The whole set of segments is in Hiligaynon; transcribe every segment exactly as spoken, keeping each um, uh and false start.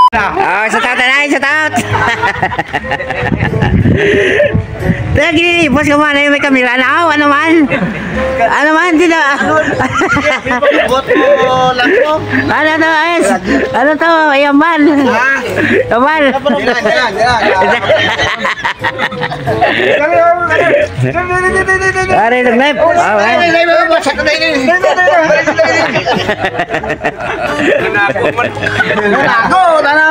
Oh, shout out na, shout out. Tayo, ginilibos ka man, ay, may kamera na, oh, ano man? Ano man, di na. Buot mo lang po. Ano to, guys? Ano to? Ayan man. Ah. Ayan man. Diyan, diyan, diyan. Are, nag-live. Ah, ah. Gago, tana.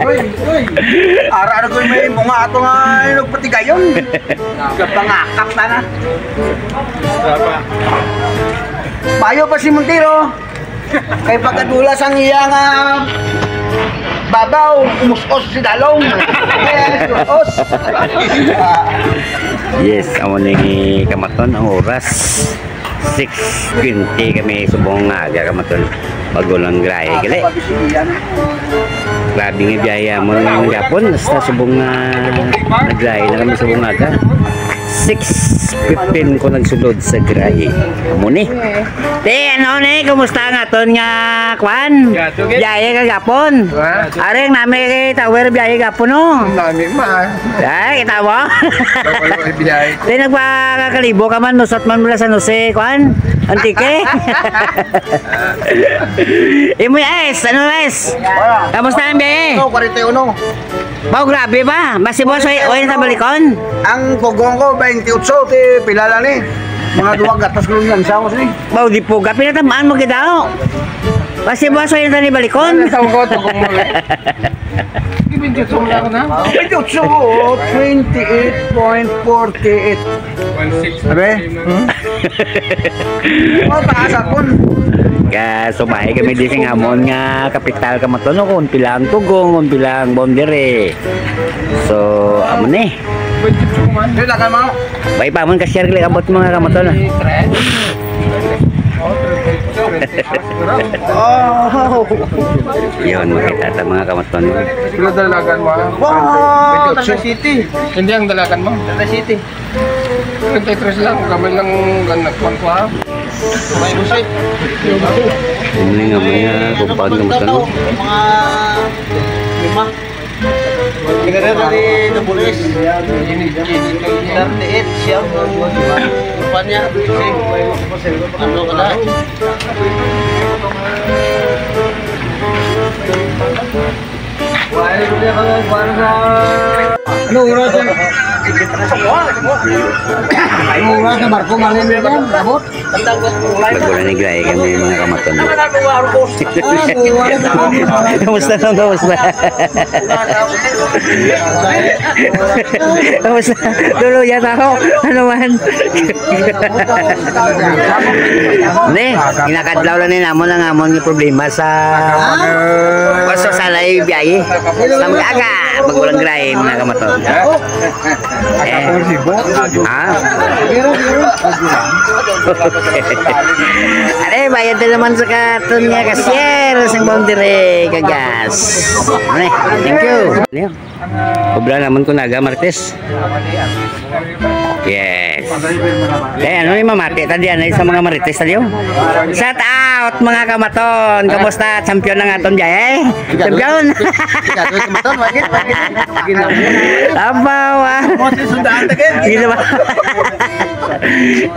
Uy, uy. Ara na ko may mga ato nga yung patigayon. Kapangakap, tana. Bayo pa si Montero. Kay pagkadulas ang iya nga babaw, umus-os si Dalong. Yes, umus-os. Yes, amo ni kamaton ang oras. Six twenty kami subong nga aga, kamaton. Bago lang gray, gali. Grabe nga biyahe mo ng Japon. Basta subong nga nagray na kami subong nga aga. Six fifteen ko nagsulod sa gray. Amo ni. Te, ano ni? Kumusta ang aton nga, kwan? Gato, gid. Biyahe kagapon. Ha? Aring nami kay tower biyahe gapon, no? Nami, ma. Ay, kita mo? Wala, wala, biyahe. Te, nagpakakalibo ka man, nusot man mula sa nuse, kwan? Antique? Imo, guys. Ano, guys? Wala. Kamusta ang biyahe? Ano, kwarenta y uno. Baw, grabe ba? Basi, boss, way, way na balikon? Ang kugong ko, twenty-eight, ti pila lang ni. Mga duwa gatas ko lang sa ni. Baw, di po, gapi na tamaan mo gid daw. Basi, boss, way na ni balikon? Ano sa ko, kugong mo, eh? Twenty-eight, twenty-eight point forty-eight. Abe? Hmm? Oh, taas akon. Ka, sumahi kami di sing amon nga kapital ka matuno kung pila ang tugong, kung pila ang boundary. So, amo ni. Dili ka mo. Bay pa, amon ka-share gali abot mga kamaton, ah. Oh. Yun, makita ta mga kamaton. Pila dalagan mo, ah? Wow! Twenty-eight. Tata City. Hindi ang dalagan mo. Tata City. Twenty-three lang, kami lang gan-, nagkuhan ko, ha? May busit. Hindi nga, may, ah, kumpag na matano. Mga lima. Pinadala ni Double S. Thirty-eight siya. Kumpanya. Ano ka na? Ano oras yan? Ano oras na barko, malin na yan? Abot? Pag wala ni Gray, kami mga kamaton. Ah, buwan. Kamusta, no? Kamusta? Kamusta? Tulo yata ako. Ano man? Ni, kinakadlaw lang ni namon ang amon nga problema sa paso sa lay biyahe. Sa mag-aga, pag walang gray, mga kamaton. Eh. Ha? Are, bayad na naman sa katon nga cashier, sa boundary, kagas. Ano eh? Thank you. Ano yun? Obra naman ko naga, Martes. Yes. Eh, ano ni mamati ta diyan ay sa mga Marites ta diyo? Shout out, mga kamaton. Kamusta? Champion ang aton diyan, eh? Champion. Abaw, ah. Sige na ba?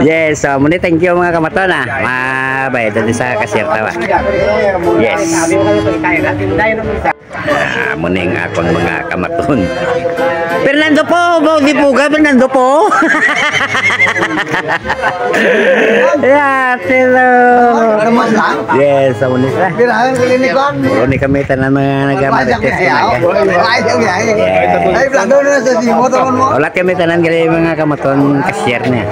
Yes, so, muna, thank you, mga kamaton, ah. Mabay, dali sa cashier ta ba? Yes. Ah, amo ni ang akon mga kamaton. Fernando po, bo, di po ka, Fernando po. Yeah, hello. Yes, amo ni sa. Pirahan ko ni kwan. Amo ni kami tanan mga nagamarites ka na. Ay, ay, ay. Yes. Ay, plano na sa simo, tawon mo. Wala kami tanan gali mga kamaton cashier niya.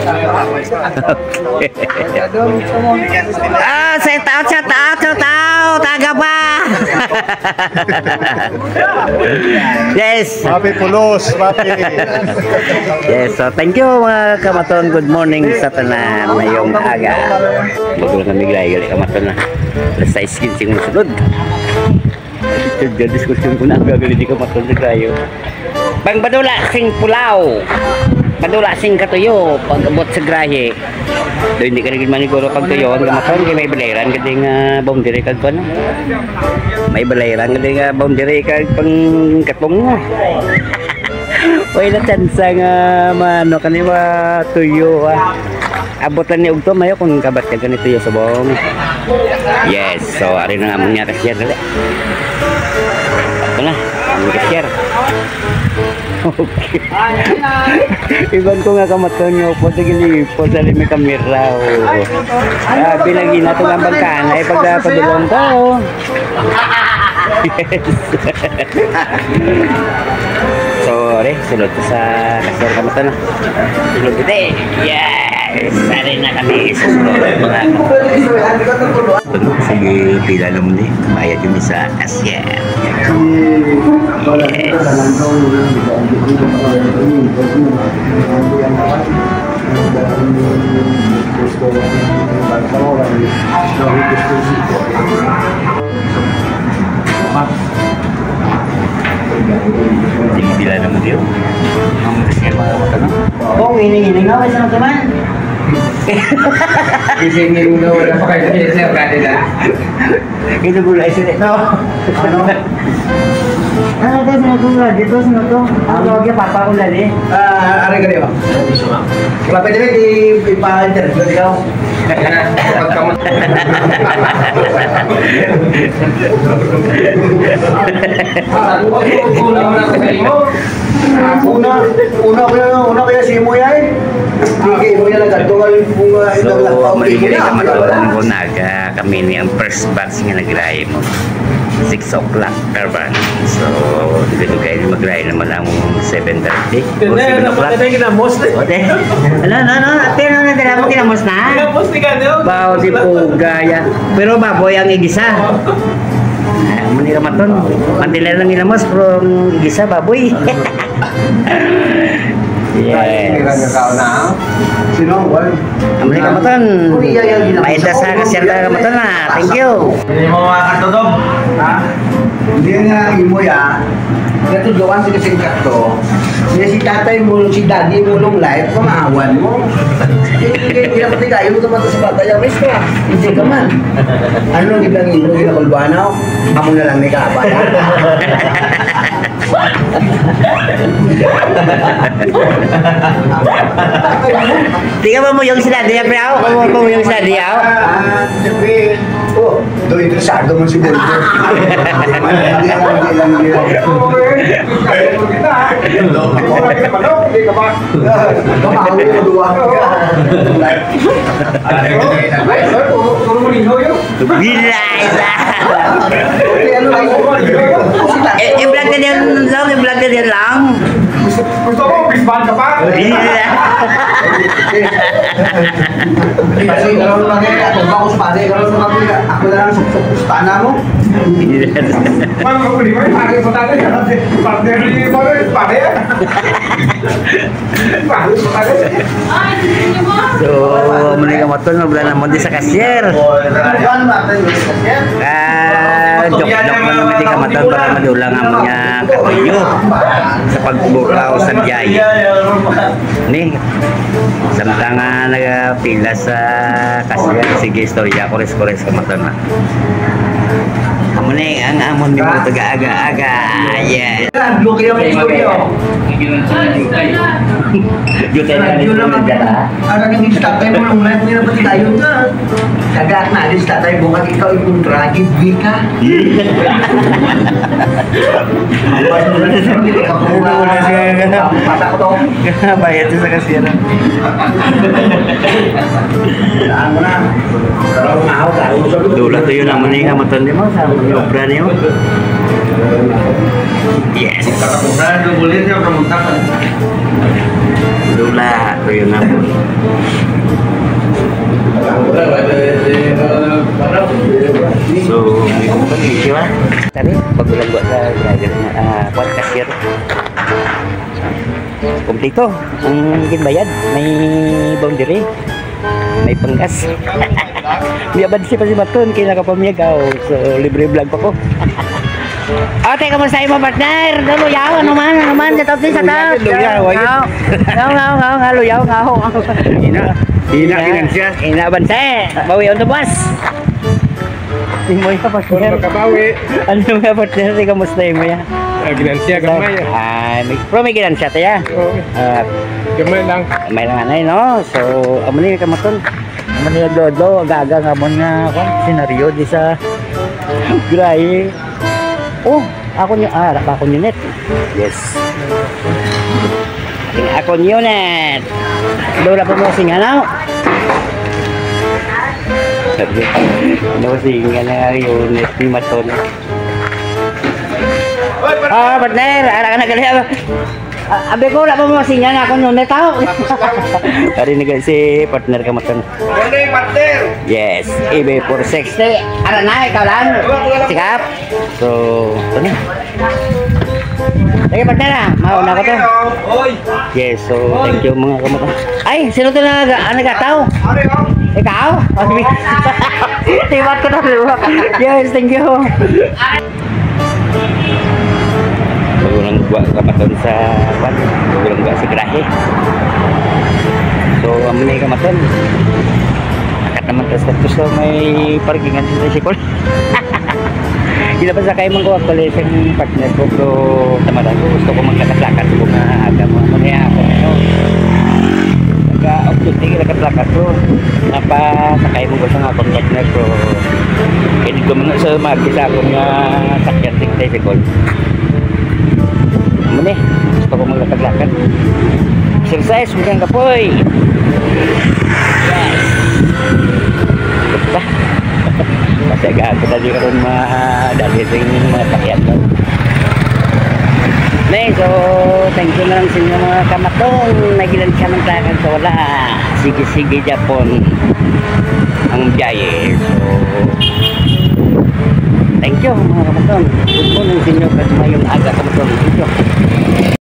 Ah, shout out, shout out, shout out, taga pa. Yes. Mapi pulos, mapi. Yes, so thank you, mga kamaton. Good morning sa tanan ngayong aga. Bago lang kami gilay, gali kamaton na. Alas sais quince ang sunod. Ito, diskusyon ko na ang gagaling di kamaton sa kayo. Pang padula sing pulaw. Padula sing katuyo, pag-abot sa grahe. Do hindi ka na gid maniguro pag tuyo ang gamaton kay may balayran gid nga boundary kag kuan. May balayran gid nga boundary kag pang katong nga. Uy, na chance nga mano kani ba tuyo ah. Abot lang ni ugto mayo kung kabat ka gani tuyo subong. Yes, so ari na nga amon nga cashier dali. Ito na, ang cashier. Okay. Iban ko nga kamaton nga upo sa gilipos sa may kamera. Oh. Grabe lagi na itong ang bangkana. Eh, pag padulong ko. Oh. Yes. So, re, sulod ko sa kasir kamaton. Sulod ko, eh. Yes! Ari na kami sa sulod, mga Ano, sige, pila naman eh. Bayad yung isa, cashier. Yes. Sige, pila naman yun. Ang kasi mga mata, no? Kung ini-ini nga, may sarap naman. Kasi hindi mo na wala pa kayo sa sir, kanina. Ito po lang, sir. No. Ano? Ano to, sino to? Dito, sino to? Ang tawag niya, Papa ko lang eh. Ah, aray ka rin, ma'am. Papa, dili, di, ipa-interview ikaw. Pagkamot. Kulang na sa imo. Una, una ko yan, una ko yan, si Imo yan. Hindi kay Imo yan, nagkatuwal, bunga, So, ito, muli gini ka matulang bunaga. Kami ni ang first batch nga naglaim. Six o'clock, Carvan. So, dugay-dugay ni maglaim naman ang seven thirty o Hindi, seven ano, o'clock. Patay, ginamos na. O, te. Ano, ano, ano? Ate, ano, nadala mo, ginamos na? Ginamos ni Kano. Bao, di po, gaya. Pero baboy ang igisa. Ah, muni ka maton. Pantila lang ginamos, pero ang igisa, baboy. Yes. Sino ang one? Ang balik ka maton. Paita sa cashier ka maton na. Thank you. Hindi mo mga katudog. Ha? Hindi nga imo ya. Katudloan sa kasing kato. Niya si tatay mo, si daddy mo, long life, pamahawan mo. Hindi, hindi, hindi, hindi, tayo mo sa bata, ya, miss ka. Hindi ka man. Ano, di ba, hindi mo, hindi na kulbanaw? Amo na lang ni Kaba, ya. Di ka ba mo yung sila, di ka, pre, aw? Kung mo yung sila, di, aw? Ah, siyempre. Oh, do interesado man si Bondo. Hindi lang, hindi lang, hindi lang. Hindi ka ba? Hindi ka ba? Hindi ka ba? Ay, sir, puro, puro malinaw yun. Bilay sa. Okay, ano lang yun? Eh, i-vlog ka din lang, i-vlog ka din lang. Gusto, gusto mo, bisbal ka pa? Bilay. Kasi gano'n lang eh, ako ba, ako sa pare, gano'n lang ako, ako na lang suksok, sana mo. Ma'am, ako di ba, pare, sa tatay, partner ni pare, pare. So, muli ka maton, mabla na mo di sa cashier. Ah, joke-joke lang naman di ka maton para madulang ang mga kabayo sa pagbukaw sa biyaya. Ni, samtang nga nagapila sa cashier, sige, istorya, kores-kores ka maton, ha. Amo ni ang amon ni mga taga-aga-aga. Yes. Ang lugi ang istorya. Jutay na ni Radyo lang ang, ang naging tatay mo, nung life nila, pati tayo na. Sagat na, alis tatay mo, kasi ikaw yung kontra, gibwi ka. Patak to. Bayad sa kasira. Ano na? Dula to yun naman eh, nga matandi mo sa mga obra niyo. Yes. Dula to yun naman. So, may kumpara, di ba? Tadi, pag walang buat sa, ah, kuwan, cashier. Kompleto ang ginbayad. May boundary. May panggas. May abansi pa si Maton kay nakapamiyag ako. So, libre vlog pa ko. Ate, kamusta mo, partner? Ano, yaw? Ano man? Ano man? Sa top sa top. Luya, luya, wayo. Ngaw, ngaw, ngaw, ngaw, luyaw, ngaw. Ina. Ina, ginansya. Ina, bansa. Bawi on the bus. Imo ya, partner. Makabawi. Ano ya, partner? Di, kamusta mo ya? Ah, ginansya, gamay, ah. Ay, may, pero may ginansya ta ya. Oo. Ah, gamay lang. Gamay lang, anay, no? So, amo ni, kamaton. Amo ni, Dodo, aga-aga nga mo nga, kwan, senaryo di sa Gray. Oh, ako niyo, ah, ako niyo net. Yes. Ako niyo net. Wala pa mo singanaw. No, singanaw yung net ni Maton. Ah, partner, ara ka na gali. Ah, abi ko, wala pa mo singanaw ako niyo net, tao. Ari na si partner, kamaton. Morning, partner. Yes, E B four six. Si, ara na, ikaw lang. Sikap. So, ano? Sige, partner, ah. Mauna ko to. Oy. Yes, so, thank you, mga kamaton. Ay, sino to na nag-, ang nagataw? Ari, oh. Ikaw? Tiwat ko to, di ba? Yes, thank you. Magulang gwa, kamaton sa, kwan, magulang gwa sa garahe. So, amo ni, kamaton. Akat naman tas dito sa may parkingan sa tricycle. Ginapasakay man ko actually sa partner ko, pero tamaran ko, gusto ko maglakat-lakat ko nga aga mo. Ano niya ako, ano? Nag-off duty, lakat-lakat ko. Napasakay mo ko sa nga akong partner ko. Hindi ko man sa mag-isa akong, ah, sakyan, ting tricycle. Amo ni, gusto ko maglakad-lakad. Exercise, mo kang kapoy. Yes. Basta, kasi aga, kita di karon ma-, dali rin yung mga sakyan, no? Nay, so, thank you na lang sa inyo, mga kamaton. Nagilan ka ng takan sa wala. Sige, sige, Japon. Ang biyahe. So, thank you, mga kamaton. Good morning sa inyo. Mayong aga, kamaton. Thank you.